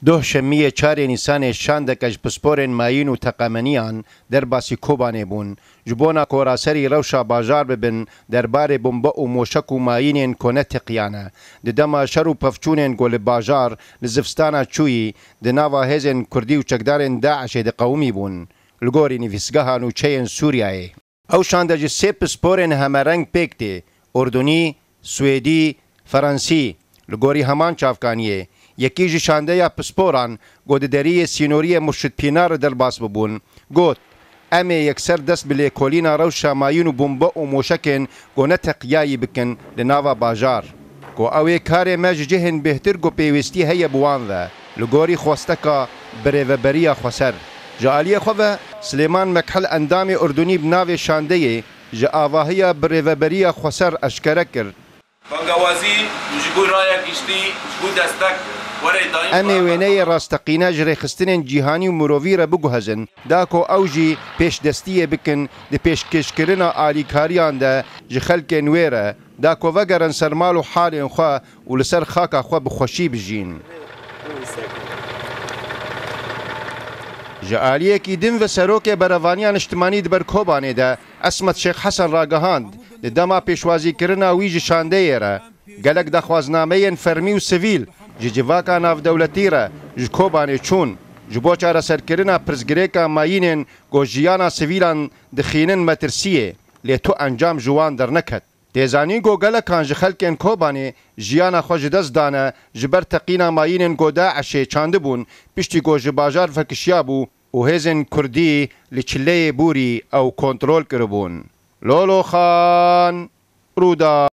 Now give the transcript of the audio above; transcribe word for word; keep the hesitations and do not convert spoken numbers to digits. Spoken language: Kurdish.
Doh şemiyê çarê Nîsanê şandeke ji pisporên mayîn û teqemeniyan derbasî Kobanê bûn. Ji bona ku raserî rewşa bajar bibin, derbarê bombe û moşek û mayînên ku ne teqiyane. Di dema şer û pevçûnên ku li bajar, li zivstana çûyî, di nava hêzên Kurdî û çekdarên DAIŞê diqewimî bûn. Li gorî nivîsgeha nûçeyên Sûriyeyê. Ew şande ji sê pisporên hemereng pêk tê, Urdunî, Swêdî, Fransî. Li gorî heman çavkaniyê, yekî ji şandeya pisporan ku di deriyê sînoriyê Murşid Pînar re derbas bibûn, got, Em ê yekser dest bi lêkolîna rewşa mayîn û bombe û moşekên ku ne teqiyayî bikin li nava bajar. Ku ew ê karê me ji cihên bêhtir ku pêwîstî heye bi wan ve, li gorî xwesteka birêveberiya xweser. Ji aliyê xwe ve, Silêman Mekhel endamê Urdunî bi navê şandeyê ji avahiya birêveberiya xweser eşkere kir. Bangawazî ji bo raya giştî, ji bo destek werê dayîn Em ê wêneyê rasteqîne ji rêxistinên cîhanî û mirovî re biguhezin, da ku ew jî pêşdestiyê bikin di pêşkêşkirina alîkariyan de ji xelkên wê re, da ku vegerin ser mal û halên xwe û li ser xaka xwe bi xweşî bijîn. Ji aliyekî din ve serokê Berevaniya Niştimanî di ber Kobanê de Esmet Şêx Hesen ragihand, di dema pêşwazîkirina wî ji şandeyê re, gelek daxwaznameyên fermî û sivîl ji civaka navdewletî re ji Kobanê çûn, ji bo çareserkirina pirsgirêka mayînên ku jiyana sivîlan dixînin metirsiyê, lê tu encam ji wan derneket. Tê zanîn ku gelekan ji xelkên Kobanê jiyana xwe ji dest dane ji ber teqîna mayînên ku DAIŞê çandibûn, piştî ku ji bajar vekişiyabû û hêzên Kurdî li çileyê Bûrî ew kontrol kiribûn. Lolo Xan, Rûdawê.